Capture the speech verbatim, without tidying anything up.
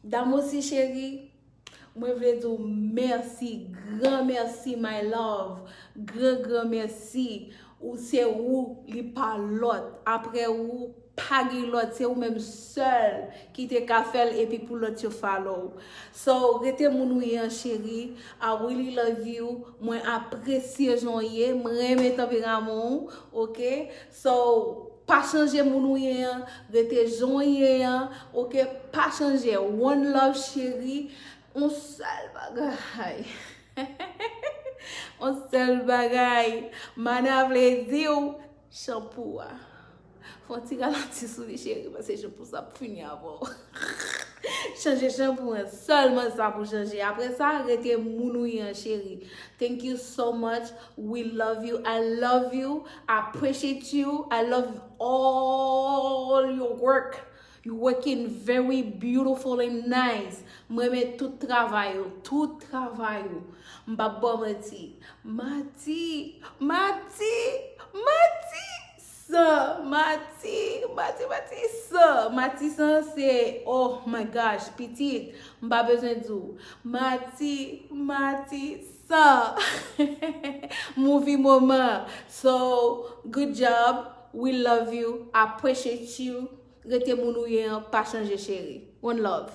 Damosi cheri, mwen vle di w mèsi, gran mèsi, my love. Gran, gran mèsi. Ou se ou, li pa lòt. Apre ou, pa gen lòt. Se ou menm sèl ki te ka fè l epi pou lòt yo follow w. So, rete moun ou ye an, cheri. I really love you. Mwen apresye jan w ye. Mwen renmen tanperaman w. Oke? So, pa chanje moun ou ye an. Rete jan w ye an. Oke? Pa chanje. One love, cheri. On sèl bagay. On sèl bagay. Mana vle di w chanpou a. Fè yon ti ralanti sou li, cheri, paske chanpou sa ap fini avè w. Chanje chanpou an, sèlman sa pou chanje. Apre sa, rete moun ou ye an, cheri. Thank you so much. We love you. I love you. I appreciate you. I love all your work. You working very beautiful and nice. Mwen renmen tout travay ou, tout travay ou. M p ap ba w manti. Mati, mati, mati. San, mati, mati, mati, san. Mati san se, oh my gosh, pitit. M pa bezwen di w. Mati, mati, san. Movie moman. So, good job. We love you. Appreciate you. Rete moun ou ye an, pa chanje, cheri. One love.